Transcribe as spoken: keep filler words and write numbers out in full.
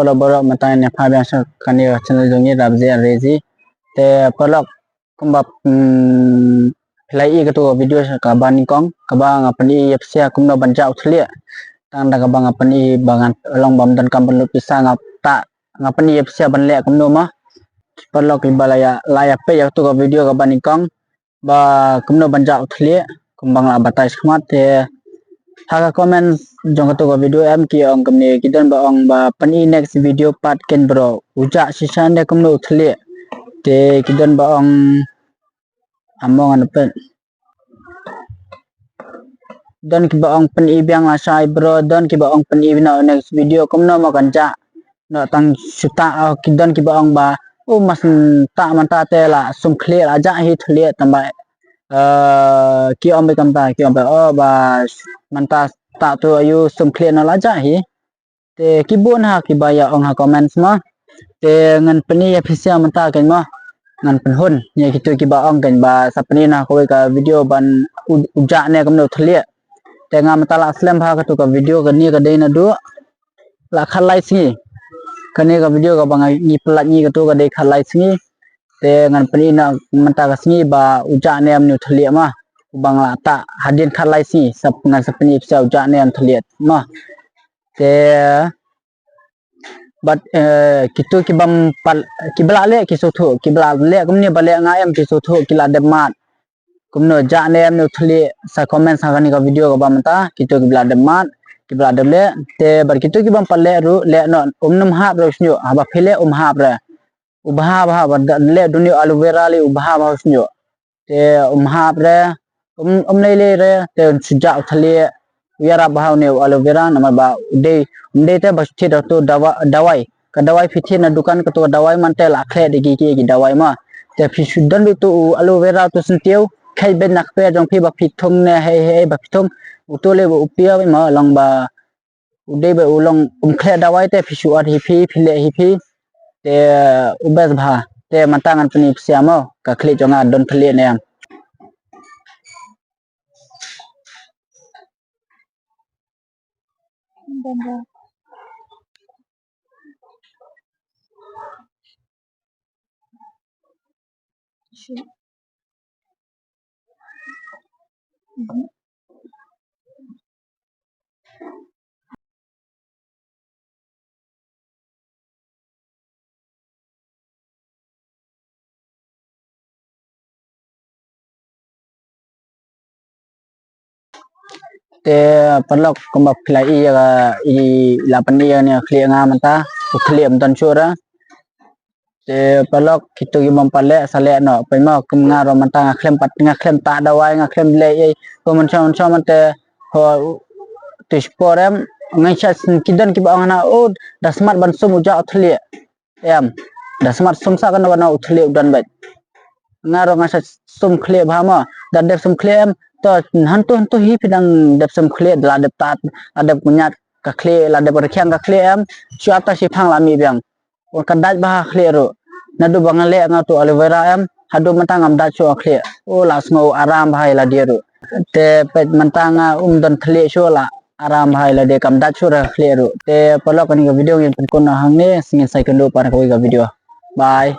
Paralok baroh, mynta ngi ïa pha biang sha kane ka channel jong ngi, Rap Zi and Rezi. Te paralok, kumba, hmm, phi la ïohi katu ka video sha kaba nyngkong, kaba nga pyni ïa phi sha kumno ban jah u thylliej. Tang da kaba nga pyni ba ngan long bym donkam ban lut pisa, nga ta, nga pyni ïa phi sha ban leh kumno mo. Paralok kiba la ïa, la ïa peit ïa katu ka video kaba nyngkong, ba kumno ban jah u thylliej, kumba nga la batai shakhmat. Te ha ka comment jong katu ka video em ki ong kumne, ki don ba ong ba pyni next video part keiñ bro, u jah shisha ne kumno u thylliej. Te ki don ba ong, amo ngan peit. Don kiba ong pyni biang lashai bro, don kiba ong pyni biang next video kumno mo kan jah. Noh tang shu ta, oh, ki don kiba ong ba, oh, mas ta mynta te la sum khlieh la jah hi thylliej, tang ba, eh, ki ong ba kumta, ki ong ba, oh, ba mynta ta tu aïu sum khlieh noh la jah hi. Te ki bun ha kiba ïa ong ha comments mo. Te ngan pyni ïa phi sha mynta keiñ mo. Ngan pynhun ïa kitu kiba ong keiñ ba sa pyni na kawei ka video ban u-, u jah ne kumno u thylliej. Te nga mynta la slem bha katu ka video, kane ka dei naduh la khatlai sngi. Kane ka video kaba nga ngi pynlait ngi katu ka dei khatlai sngi. Te ngan pyni na mynta ka sngi ba u jah ne em u thylliej mo. Uba nga la ta hadien khatlai sngi, sa ngan sa pyni pisa u jah ne em thylliej mo. Te bad, eh, kitu kibym pat, kiba la leh ki sngewthuh, kiba la leh kumne ba leh nga em ki sngewthuh, ki la dep mad. Kumno jah ne em u thylliej, sa comment ha kane ka video kaba mynta, kitu kiba la dep mad, kiba la dep leh, te bad kitu kibym pat leh ruh, leh noh, um nym hap ruh sngewthuh, haba phi leh um hap ruh. U bha bha, ba da leh duni aloe vera lei u bha bha sngewthuh. Te um hap re, um, um lei lei re, te un shu jah u thylliej, u ïarap bha une u aloe vera, namar ba u dei, um dei te ba thied da utu dawa-, dawai. Ka dawai phi thied na dukan katu ka dawai man te la khleh da ki ki ki dawai mo. Te phi shu don beit utu u aloe vera utu syntiew, kheit beit na kper jong phi ba phi thung ne hei hei ba phi thung, utu lei ba u pia beit mo, long ba u dei ba u long um khleh dawai te phi shu ot hi phi, phi leh hi phi. Te u best bha. Te mynta ngan pyni pisa mo, ka khlieh jong nga don thylliej ne em. Te paralok kumba phi la ïohi ïa ka, i la pyni ïa kane ka khlieh nga mynta, u khlieh mynta shuh ra. Te paralok kitu ki bym pat leh sa leh noh, pynmih kum nga ruh mynta nga khlem pat, nga khlem ta dawai, nga khlem leh ei, ko mynshuwa mynshuwa mynta ho tu spor em, ngan sha ki don kiba ong hana, oh, da smat ban sum u jah u thylliej. Em, da smat sum sa kano kano u thylliej u don beit. Nga ruh nga sa sum khlieh bha mo, da dep sum khlieh em, to hangtu hangtu hi phi dang dep sum khlieh, la dep tat, la dep kuñiat ka khlieh, la dep rkhiang ka khlieh em, shu ata shi phang la mih biang. Ka dait bha ha khlieh ruh. Naduh ba nga leh nga tu aloe vera em, haduh mynta ngam dait shuh ha khlieh. O la sngew aram bha ïa lade ruh. Te peit mynta nga um don thylliej shuh la aram bha ïa lade kam dait shuh ha khlieh ruh. Te paralok kane ka video ngin pynkut noh hangne, ngin sa ïakynduh pat ha kawei ka video. Bye.